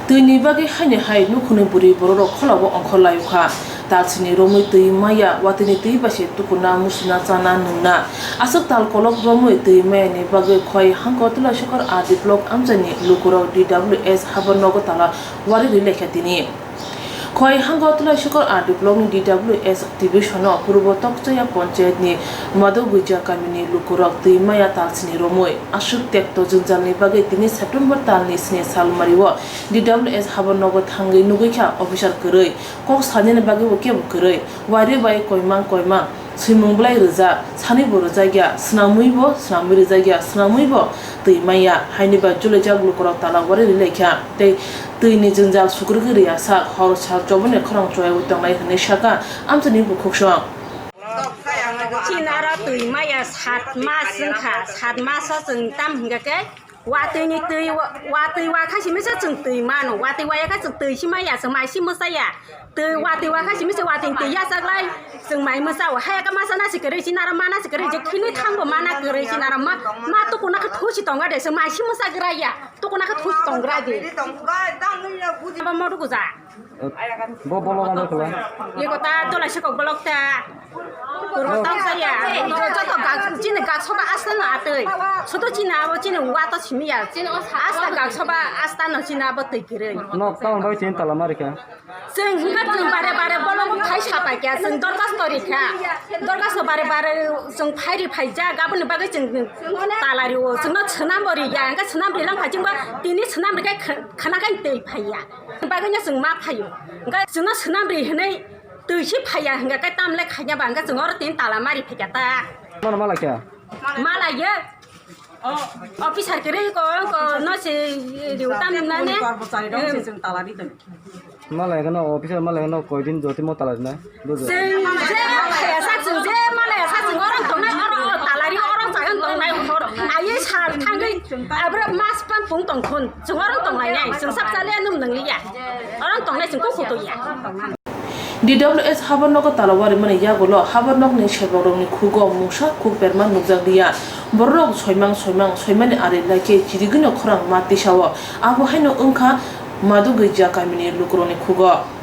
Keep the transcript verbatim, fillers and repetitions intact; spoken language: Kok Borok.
Twini bagwi haino hai nukhungni bwrwi bororok kholao ongkhor laiokha. Talsini romwi twi maya, watwini twi bai se tukuna, musuna, chana, nwngna. Aswk tal kolok romwi twi mayani bagwi Khowai Hangkor Tulaisokor R D block amchaini lukurok D W S habar nogo tala wari rwi laikha tini. Khowai Hangkor Tulaisokor R D blockni D W S divisiono Purbo Tokchaya Panchayatni Madogwija kamini lukurok twi maya talsini romwi aswk tekto jwngjalni bagwi tini September talni sni salmario D W S habar nogo thangwi nugwi kha officer kwrwi, kok sanani bagwi bo kebo kwrwi, wari bai koimang koimang swimung belai rwjak, sanwi bo rwjak ya, swnamwi bo swnamwi rwjak ya, swnamwi bo twi maya, haini bai julijak lukurok tala wari rwi laikha tei twini jwngjal sukrwgwi rwya sak, hor sal choboni khorang choyaui tongnai hwnwi sakha amchaini bukhuksong. Chini aro twi maya sat mas wngkha, sat maso chwng tam hingkha khe watwini twi, watwi wakha simi se chwng twi mano, watwi waya khe chwng twi si maya, chwng mai si mwsaya. Twi watwi wakha simi se watwini twi yachaklai chwng mai mwsao. Hai khe masa nasi kwrwi, chini aro mana si kwrwi, je khini thango mana kwrwi, chini aro ma, ma tukuna khe thusi tongo de, chwng mai si mwsa gra ya, tukuna khe thusi tong gra de. Abo modu kuja. Bo bolok ano kala. Ye kota dola sekok bolok ta. Kurma tang saya. Joto gak, chini gak soba asta no atwi. Soto chini abo chini wato simi ya. Asta gak soba asta no chini abo twi kwrwi. Nok town bai chini tala mari kha. Chwng hwnkha chwng bare bare bolok phai sapai kha. Chwng dorkhasto ri kha. Dorkhasto bare bare chwng phai ri phai jak. Aboni bagwi chwng tala rio. Chwngno swnam bo ri ya. Hwnkha swnam ri lang phai chwngbo tini swnam ri khe khana khe twi phai ya. Bagwino chwng ma phaio. Hwnkhe chwngno swnam ri hwnwi twi si phaiya hwnkhe khe tamle khaina ba hwnkhe chwng oro tini tala mari phaikha ta. Mano ma laikha? Ma laiyo. Officer kwrwi ko, ko no se riu tam na ne. Kormochari rok se chwng tala ri tong. Ma laikha no officer ma laikha no koi din jotimo tala rinai. Chwng je malaya sak chwng je malaya sak chwng orang tongnai orang talari orang sagan tongnai hor aye sal thangwi abra mas pan pung tongkhun chwng orang tongnai nai chwng sak chale anum nang liya orang tongnai chwng kok to ya. D W S habar nogo tala warimani yagulo habar nokni serbokrokni khugo mungsa khuk berma nukjak liya. Bororok soimang soimang soimani ari laikhe chirigwino khorang ma tisao. Abo haino wngkha Madugwija kamini lukurokni khugo.